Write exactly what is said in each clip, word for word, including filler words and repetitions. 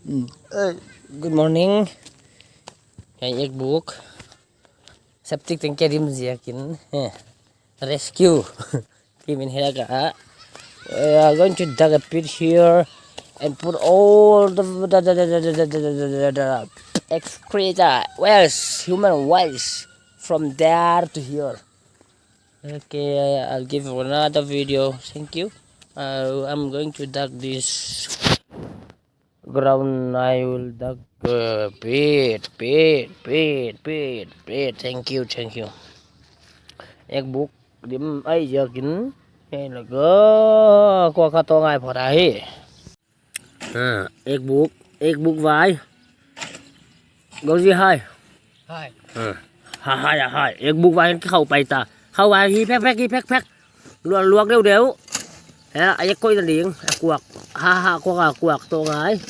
Mm. Eh, good morning. Hiai ek buk. Septic tank kia dim ziakin. Eh. Rescue. Team in here ka. We are going to dig a pit here and put all the, the, the excreta, waste, human waste from there to here. Okay, I'll give you another video. Thank you. Uh, I'm going to dig this ground. I will dig, uh, pit, pit, pit, pit, pit. Thank you, thank you. Ek buk dim ai ziakin. Hiai lak ah kua ka toh ngai phot ahi. Ha, ek buk, ek buk vai. Gauzi hai. Hai. Ha. Ha, hai, ha, hai. Ek buk vai ki khau pai ta. Khau vai hi phek, phek, hi phek, phek. Luak, luak deuh, deuh. Ha, a ek koi na ding, a kuak. Ha, ha, kuak, a kuak toh ngai.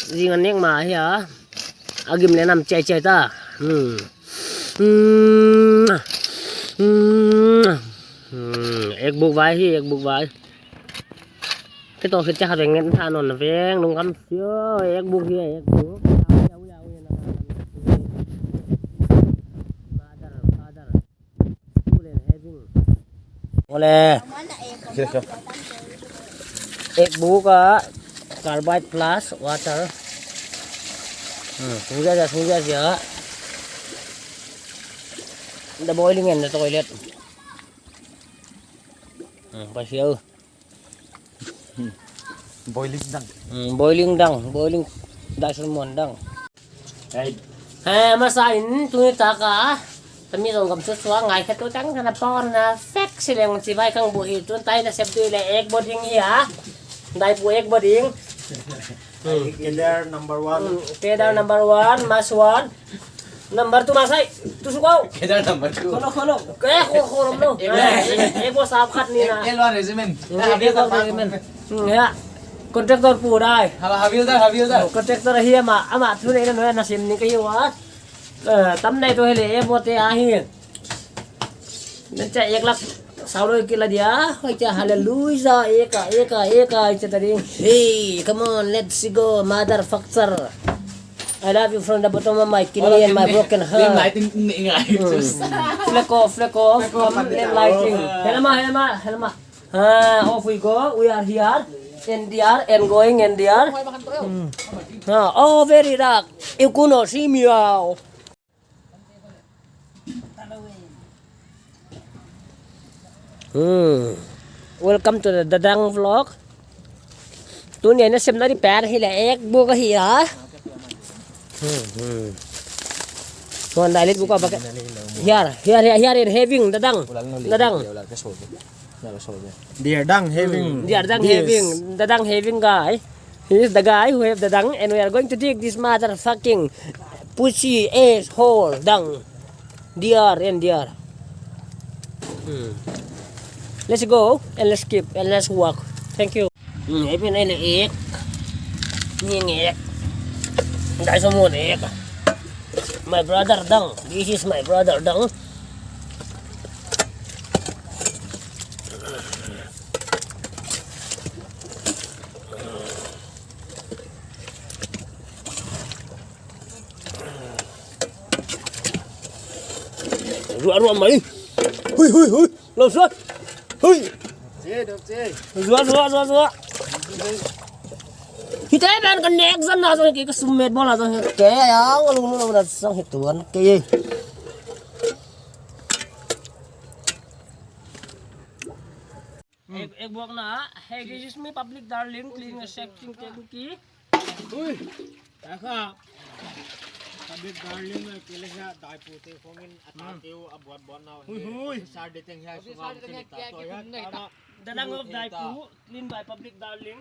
Zing a nek ma hi a. A gim le nam chai chai ta. Hmm. Hmm. Hmm. Hmm. Ek buk vai hi, ek buk vai. Kei toh kei chak ngen tha non veng lungkam sio, ek buk hi, ek buk. Mother, father. Ole. Ek buk a carbide plus water. Hmm, sungja ja, sungja ja. The boiling in the toilet. Hmm, pasiau. Boiling dang. Hmm, boiling dang, boiling Dyson muan dang. Hey. Eh, masa in tuni taka. Tami zong kam susuak ngai khat tu tang kana pon na fek sileng si vai kang bu hi tun tai na sep tu le ek boding hi a. Dai bu ek boding. Kedar number one. Hmm, Kedar number one, mas one. Number two masai, tu suka. Kedar number two. Kholo, kholo. Eh, kholo, kholo, no. Eh, eh, eh, bos sap khat ni na. L one regiment. Hmm, L one regiment. Hmm, ya. Contractor pu dai. Hava, Havildar, Havildar. Oh, contractor hi ama, ama tu ni na, na sim ni ka hi wa. Eh, tam nai to hele, eh, bote ahi. Nan cha ek lak sau lou kila dia, hoi cha hallelujah, eka, eka, eka, cha ta ding. Hey, come on, let's go, motherfucker. I love you from the bottom of my kidney and my broken heart. Fleko, fleko, come, lamp lighting. Helma, helma, helma. Ah, off we go. We are here, and there, and going, and there. Hmm. Ah, oh, very dark. You could not see me now. Hmm. Welcome to the Dadang vlog. Tuni na sem na di per hi le ek buk hi a. Hmm, hmm. Tuan dai lit buka bak. Here, here, here, here in having Dadang. Dadang. They are dang having. Hmm. They are dang having. Dadang having guy. He is the guy who have the dung, and we are going to dig this motherfucking pussy asshole dung. Dear and dear. Hmm. Let's go and let's skip and let's walk. Thank you. Hmm, even in ek. Ni ek. Dai someone ek. My brother dung. This is my brother dung. Ruah, ruah mai. Hui, hui, hui. Lau suat. Hui. Ruah, ruah, ruah, ruah. Hita ban kan nek zan na zan ke ka sum met bol na zan ke ya ngalung ngalung na zan hituan ke. Ek, ek buak na, hey, this is me, public darling, clean, accepting, taking key. Ui, taka. Public darling, eh, kile sa, daipu te, kongin, atake u, abuat buat na, hui, hui. Officer de teng ya, officer de teng ya, kia, kia, kia, kia. Dadang of daipu, clean by public darling.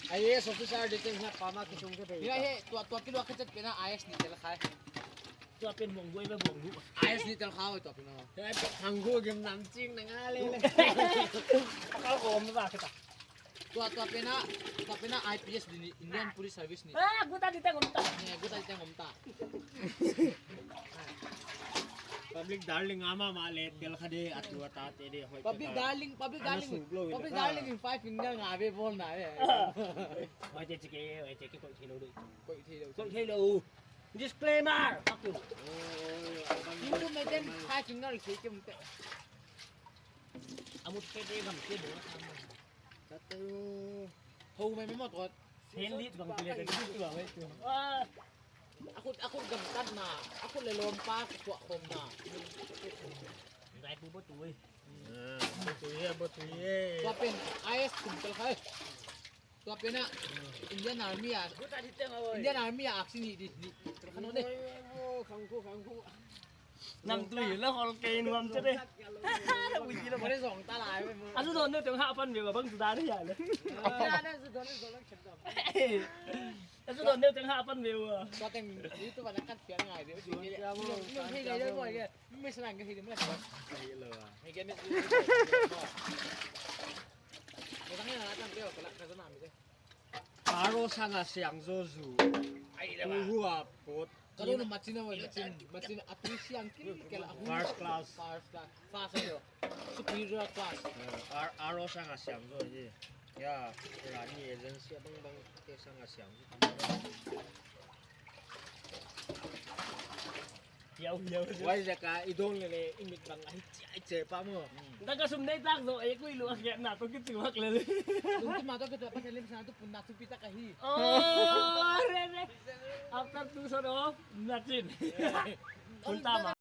Ai, yes, officer de teng ya, pama kisung ke pe. Ya, he, tua, tua kilo kachat pena, I S ni tel khai. Tua pen bonggu, iba bonggu. I S ni tel khau tua pen. Hanggu game nam ching na nga le le. Ka ko ma ba ka ta. Tua, tua pen a, tua pen a I P S di ni, Indian Police Service ni. Ah, guta di teng om ta. Ni guta di teng om ta. Public darling ama ma le tel kha de, a tu a ta te de, hoih Public ta. Darling, public Ana darling, suk lo public ta. Darling in five finger nga ve bol na ve. Hoih te chike, hoih te ke koih thei lou de. Koih thei lou. Koih thei lou. Disclaimer. Fuck you. Hindu mai ten five finger ke ke mte. Amut ke te gam ke bo. Tatu. Ho mai me mot kot. Sen lit bang pile te tu a wei tu. Ah. A khut, a khut gamtatna, a khut leh lawmpa kituak khawmna. Ngai pu bo tui. Ah, bo tui e, bo tui e. Tua pen I S kum tel khai. Tua pen a Indian Army a, Indian Army a aksi ni di, ni tel kha no de. Khang khu, khang khu. Nam tui la hol ke nuam che de. Ui di la. Mare zong ta lai. A zu don ne teng ha pan ve bang zu da de ya le. Ya ne zu don ne zong la chem dam. A zu don ne teng ha pan ve wa. Tua teng YouTube na kat pian ngai de. Ni ni ni ni ni boy ke. Ni ni ni ni boy ke. Mi se nang ke hi de mo. Hi lo. Hi ke ne. Mo tang ya na tang ke ko la ka na mi de. Aro sanga siang zo zu. Ai le ba. Hua pot. Ka lo na machin a, machin, machin a tu siang kin ke la. First class. First class. First class. Superior class. Eh, ar-, aro sanga siang zo ye. Ya, rani agency bang bang ke sanga siang zo. Yau, yau, yau. Wai zaka i don lele i mit bang ai chi, ai che pa mo. Daka sum nei tak zo, e kui lu a ke na to ki tu hak lele. Tung tu ma to ke to pa ke lim sa tu pun na tu pi tak ahi. Oh, re, re. After two shot of nothing. Pun ta ma.